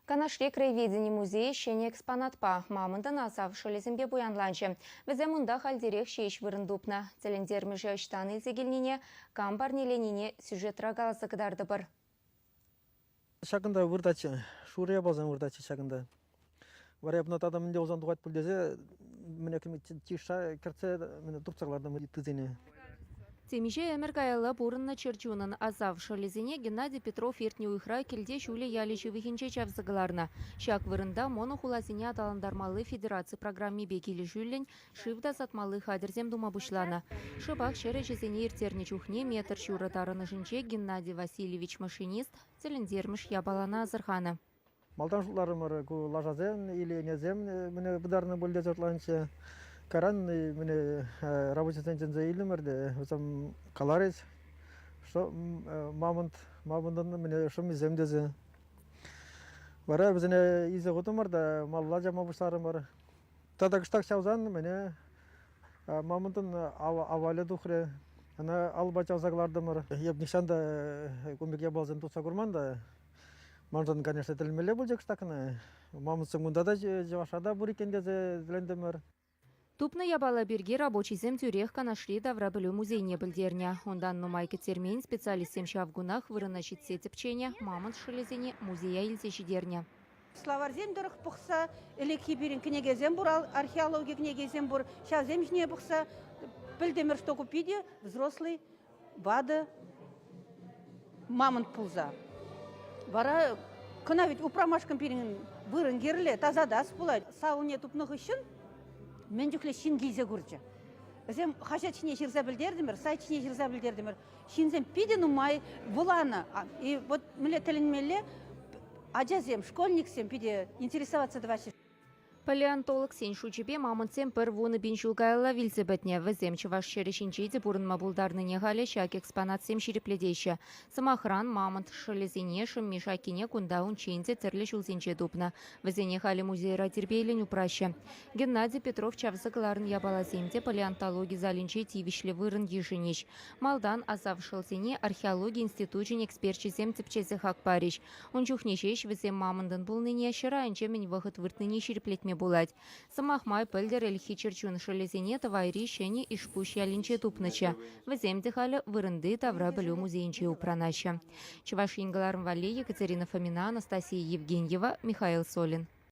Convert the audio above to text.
Канашри краеведени музейӗ ҫӗнӗ экспонатпа, мамонтӑн асав шӑлӗсемпе пуянланчӗ. Вӗсем унта хальтерех ҫеҫ вырӑн тупнӑ. Тӗлӗнтермӗше ӑҫтан илсе килнине, кам парнеленине сюжетра каласа кӑтартӑпӑр. Ҫакӑнта выртатчӗ, шурӑ япаласем выртатчӗ ҫакӑнта. Вара эп ӑна тата мӗнле пулсан тухать пуль тесе мӗне тиша кӗртсе мӗне туртса кӑлартӑм ыттисене. Темиҫе ӗмӗр каялла пурӑннӑ чӗрчунӑн асав шӑлӗсене Геннадий Петров иртнӗ уйӑхра Кӗлте ҫулӗ ялӗ ҫывӑхӗнче чавса кӑларнӑ. Ҫак вырӑнта монохуласене аталантармалли федераци программипе килӗшӳллӗн шыв тасатмалли хатӗрсем тума пуҫланӑ. Шӑпах ҫӗр ӗҫӗсене ирттернӗ чухне метр ҫурӑ тарӑнӑшӗнче Геннадий Васильевич машинист тӗлӗнтермӗш япалана асӑрханӑ. Малтан шутларӑмӑр, ку лашасем или ӗнесем мӗне пытарнӑ пуль тесе шутланӑччӗ. Кайран мӗне рабочисен чӗнсе илтӗмӗр те вӗсем каларӗҫ, что мамонт, мамонтӑн мӗне шӑммисем тесе. Вара вӗсене илсе хутӑмӑр та малалла чавма пуҫларӑмӑр. Тата кӑштах чавсан мӗне мамонтӑн авалӗ тухрӗ. Ӑна алӑпа чавса кӑлартӑмӑр. Эп нихҫан та кун пек япаласем тупса курман та. Маншӑн, конечно, тӗлӗнмелле пулчӗ кӑштах кӑна. Мамонтсем кунта та Чӑвашра та пур иккен тесе тӗлӗнтӗмӗр. Тупнӑ япала пирки рабочисем тӳрех Канашри таврапӗлӳ музейне пӗлтернӗ. Унтан нумай кӗттермен специалистсем ҫав кунах вырӑна ҫитсе тӗпченӗ, мамонт шӑлӗсене музея илсе ҫитернӗ. Словарьсем тӑрӑх пӑхса, ӗлӗкхи пирӗн кӗнекесем пур, археологи кӗнекисем пур, ҫавсем ҫине пӑхса пӗлтӗмӗр, что ку питӗ взрослый ватӑ мамонт пулса. Вара кӑна ведь упрамашкӑн пирӗн вырӑн кирлӗ, тасатас пулать. Савӑлне тупнӑ хыҫҫӑн мӗн чухлӗ ҫын килсе курчӗ. Вӗсем хаҫат ҫине ҫырса пӗлтертӗмӗр, сайт ҫине ҫырса пӗлтертӗмӗр. Ҫынсем питӗ нумай вуланӑ. И вот мӗнле тӗлӗнмелле, ачасем, школьниксем питӗ интересоваться тӑваҫҫӗ. Палеонтологсен шучӗпе мамонтсем пӗр 10 000 ҫул каялла вилсе пӗтнӗ. Вӗсем чӑваш ҫӗрӗ ҫинче те пурӑнма пултарнине халӗ ҫак экспонатсем ҫирӗплетеҫҫӗ. Сӑмахран, мамонт шӑлӗсене, шӑмми-шаккине кунта унччен те тӗрлӗ ҫулсенче тупнӑ. Вӗсене халӗ музейра тирпейлӗн упраҫҫӗ. Геннадий Петров чавса кӑларнӑ япаласем те палеонтологи залӗнче тивӗҫлӗ вырӑн йышӑнӗҫ. Малтан асав шӑлсене археологи институчӗн эксперчӗсем тӗпчесе хак парӗҫ. Ун чухне ҫеҫ вӗсем мамонтӑн пулнине, ҫӗр айӗнче мӗн вӑхӑт выртнине ҫирӗплетме пулать. Сӑмах май, пӗлтӗр ӗлӗкхи чӗрчун шӑлӗсене Тӑвайри Ҫӗнӗ Ишпуҫ ялӗнче тупнӑччӗ. Вӗсем те халӗ вырӑнти таврапӗлӳ музейӗнче упранаҫҫӗ. Чӑваш Ен кӑларӑм валли Екатерина Фомина, Анастасия Евгеньева, Михаил Солин.